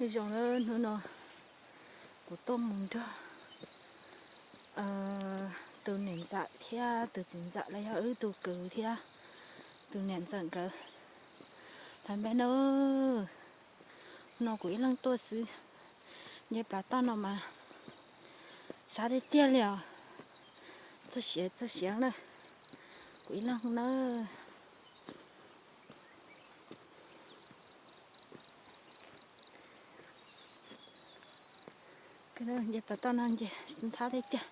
Zoo na, hnub no kuv tuaj mus nrog tus niam ntxawm thiab tus txiv ntxawm los yog wb tus kwv thiab tus niam ntxawm nkawd hlais nplej na. No kuv ib leeg tuaj xwb, nce plav toj no mas sab tiag tiag li os. Txog siav txog siav na, kuv ib leeg na. Nce plav toj no nce ntxhab tiag tiag.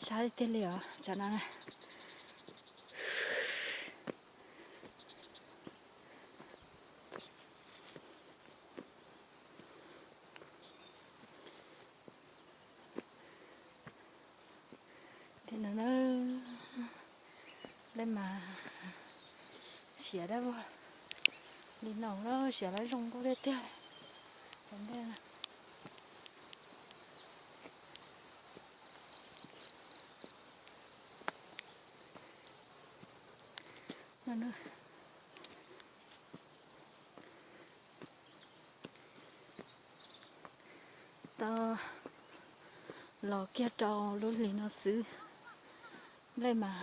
Sab tiag tiag li os tsam no. Li no na, nplej mas siav dab vog li no na, siav lawv zoo nkauj tiag tiag. Tau los kiag rau lub hlis no xwb, nplej mas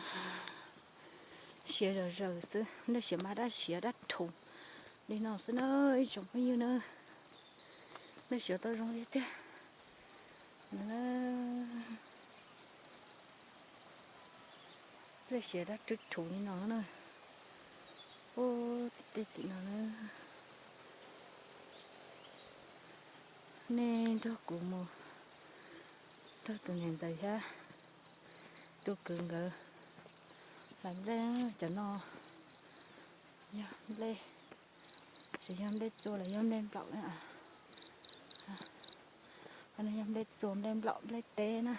siav zom zaws xwb, nplej siav mas dab siav dab rhuv li no xwb na ib tsoom phooj ywg na. Nplej siav tau zoo tiag tiag. Nplej siav dab rhuv rhuv li no na. Ub, tej tim no na. Nej nrog kuv mus nrog tus niam ntxawm thiab tus kwv nkawd hlais nplej. Cov no yog nplej, tsis yog nplej txua los yog nplej nplaum na. Qhov no yog nplej txua, nplej nplaum, nplej teb na.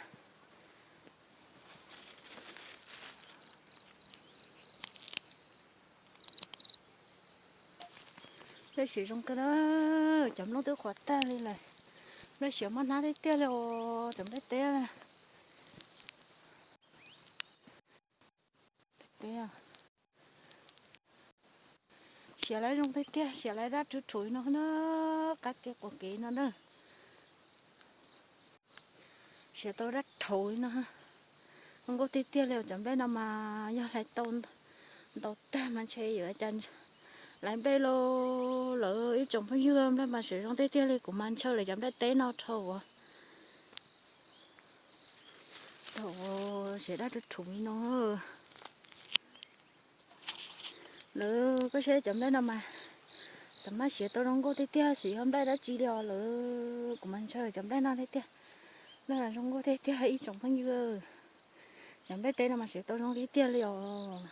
Nplej siav zoo kawg na, cov nplooj twb qhuav tag li lawm. Nplej siav mob hnab tiag tiag li os cov nplej teb. Siav lawv zoo tiag tiag, siav lawv dab rhuv rhuv no na, qab kev quav kev no na. Siav tau dab rhuv li no. Zoo nkauj tiag tiag li os cov nplej no mas yog hlais tau ntau tag mas ntshe yuav cas hlais nplej lauj lawv ib tsoom phooj ywg, nplej mas siav zoo tiag tiag li, kuv mas ntshaw lawv cov nplej teb no dhau. Thaum siav dab rhuv rhuv li no, lawv koj saib cov nplej no mas xav mas siav tau zoo nkauj tiag tiag, tsis yog nplej dab tsi li os lawv, kuv mas ntshaw cov nplej no tiag tiag. Nplej zoo nkauj tiag tiag ib tsoom phooj ywg, cov nplej teb no mas siav tau zoo tiag tiag li os.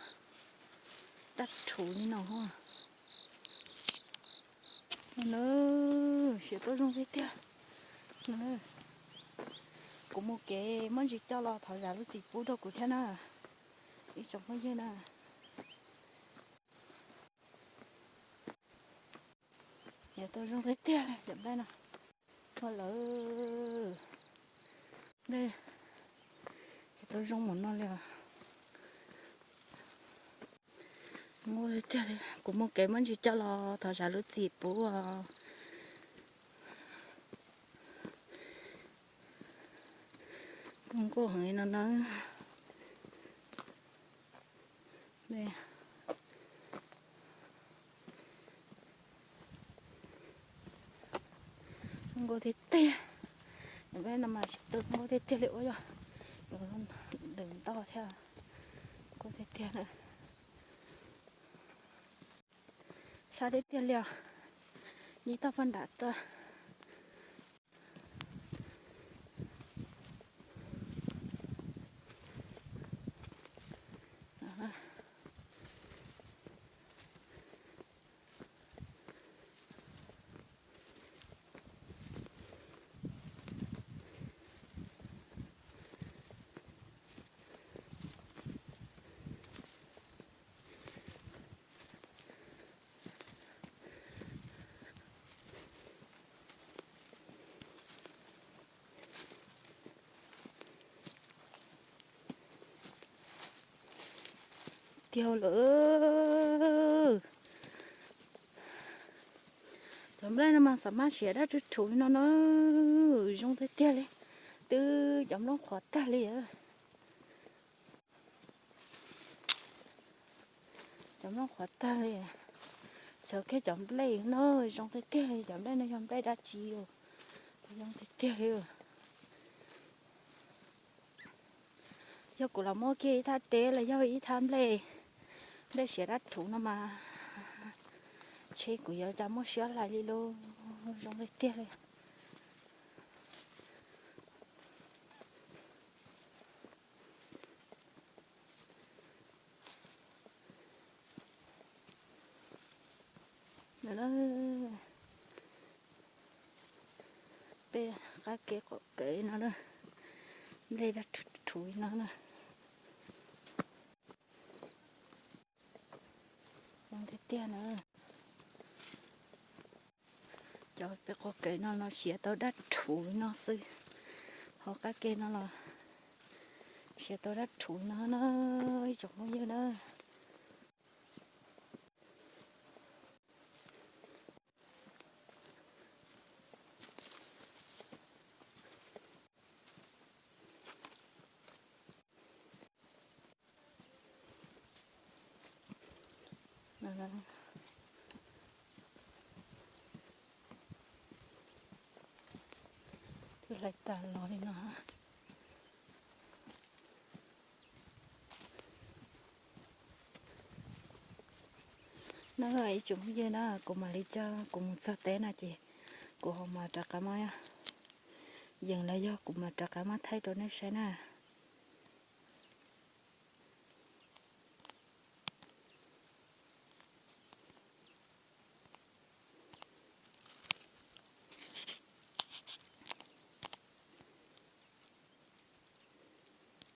Dab rhuv li no. Siav tau zoo tiag tiag. Kuv mus kev muab ntsis coj los thov zam lub txim pub rau kuv thiab na, ib tsoom phooj ywg na. Siav tau zoo tiag tiag li cov nplej no. Ua lawm, siav tau zoo npaum no li os. Nkauj tiag li, kuv mus kev muab ntsis coj los thov zam lub txim pub os. Nkauj heev li no na. Nkauj tiag tiag. Cov nplej no mas siav tau nkauj tiag tiag li ua yog, lawv ntau thiab. Nkauj tiag tiag na. Sab tiag tiag li os. Nce toj poj nram tuaj. tiag lawm. Cov nplej no mas xav mas siav dab rhuv rhuv li no na, zoo tiag tiag li. Twb cov nplooj qhuav tag li. Cov nplooj qhuav tag li. Xyov kiag cov nplej no zoo tiag tiag li, cov nplej no yog nplej dab tsi os, zoo tiag tiag li. Yog kuv los muab kiag ib thaj teb los yog ib thaj nplej, nplej siav dab rhuv no mas, ntshe kuv yuav cas muaj siab hlais li lauj, zoo tiag tiag li. Peb qab kev qaum kev no na, nplej dab rhuv rhuv li no na. Zoo tiag tiag na. Cov peb qaum kev no los siav tau dab rhuv li no xwb. Ho qab kev no los siav tau dab rhuv no na, ib tsoom phooj ywg na. Twb hlais tas los li no. Na ib tsoom phooj ywg na, kuv mam li coj kuv mus txog teb no ces kuv ho mam rov qab muab yees los yog kuv mam rov qab muab thaij rau nej saib na.